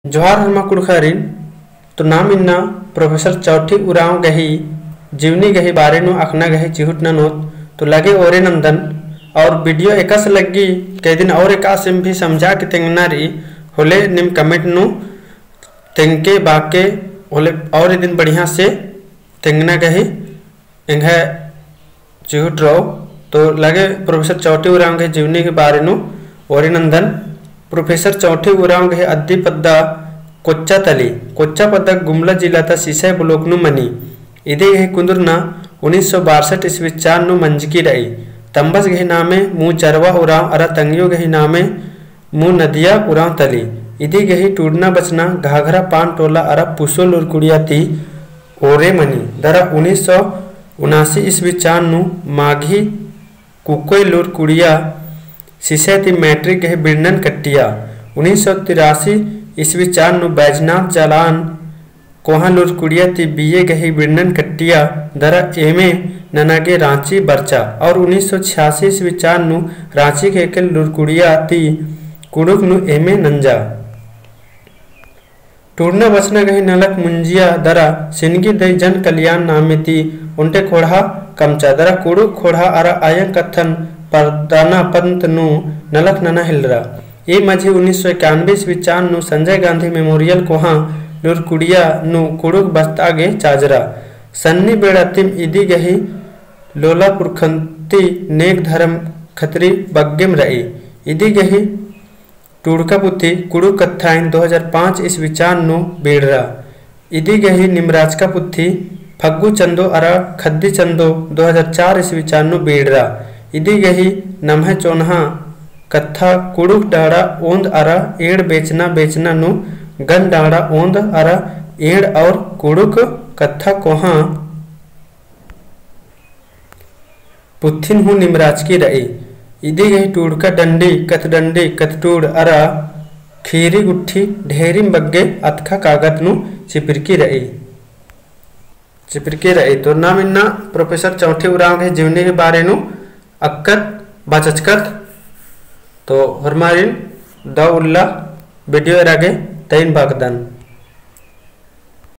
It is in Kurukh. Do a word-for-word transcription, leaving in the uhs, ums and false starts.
जोहार होरमा कुँड़ुख़ारिन। तो नाम इन्ना प्रोफेसर चौठी उराँव गही जीवनी गही बारे नू अख़ना गही चिहुट ननोत, तो लगे ओरे नन्दन। और video एकासे लग्गी, कई दिन और एकासे भी समझा के तेंगना रई, होले नीम comment नू तेंगके बाके होले और इदिन बढ़िया से तेंगना गही एंग्है चिहुट रओ। तो लगे प्रोफेसर चौठी उराँव गही जीवनी गही बारे नू ओरे नन्दन। प्रोफेसर चौठी उराँव गही अद्दी पद्दा कोच्चा तली। कोच्चा पद्दा गुमला जिला ता सिसई block नू मनी। इदी गही कुन्दुरना उन्नीस सौ बासठ ईस्वी चान नू मंजकी रई। तम्बस गही नामे मू चरवा उराँव अरा तंग्यो गही नामे मू नदिया उराँव तली। इदी गही टूड़ना बचना घाघरा पान टोला अरा पुसो लूरकुड़िया ती ओरे मनी। दरा उन्नीस सौ उनासी ईस्वी चान नू माघी कुकोय लूरकुड़िया सिसई ती मैट्रिक गही बिड़नन कट्टिया। उन्नीस सौ तिरासी ईस्वी चान नू बैजनाथ जालान कोहाँ लूरकुड़िया ती बीए गही बिड़नन कट्टिया। दरा एमए नना गे राँची बरचा और उन्नीस सौ छियासी ईस्वी चान नू राँची गही एकल लूरकुड़िया ती कुँड़ुख़ नू एमए नंजा। टूड़ना बचना गही नलख मुंजिया दरा सिनगी दई जन कल्याण नामे ती ओन्टे खोड़हा कमचा। दरा कुँड़ुख़ खोड़हा अरा अयंग कत्थन परदाना पंत नू नलख नना हेलरा। ई मझी उन्नीस सौ इक्यानवे ईस्वी चान नू संजय गांधी मेमोरियल कोहाँ लूरकुड़िया नू कुँड़ुख़ बस्ता गे चाजरा। सन्नी बेड़ा तिम इदी गही लोला पुरखन ती नेग धरम खतरी बग्गेम रई। इदी गही टूड़का पुथी कुँड़ुख़ कत्थाइन दो हजार पाँच ईस्वी चान नू बेड़रा। इदी गही निमराचका पुथी फग्गु चंदो अरा खद्दी चंदो दो हजार चार ईस्वी चान नू बेड़रा। इदी गही नम्है चोन्हा कत्था कुँड़ुख़ डाड़ा ओन्द अरा एंड़ बेचना बेचना नू गन डाड़ा ओन्द अरा एंड़ और कुँड़ुख़ कत्था कोहाँ पुथिन हूँ निमराचकी रई। इदी गही टूड़का डंडी, कत्थडंडी, कत्थटूड़ अरा खीरी गुट्ठी ढेरिम बग्गे अतखा कागद नू चिपरकी रई। चिपरकी रई। तो नाम इन्ना प्रोफेसर चौठी उराँव गही जीवनी गही बारे नू अक्कत बाचचकत। तो होरमारिन दव उल्ला video एरा गे तइन बागदन।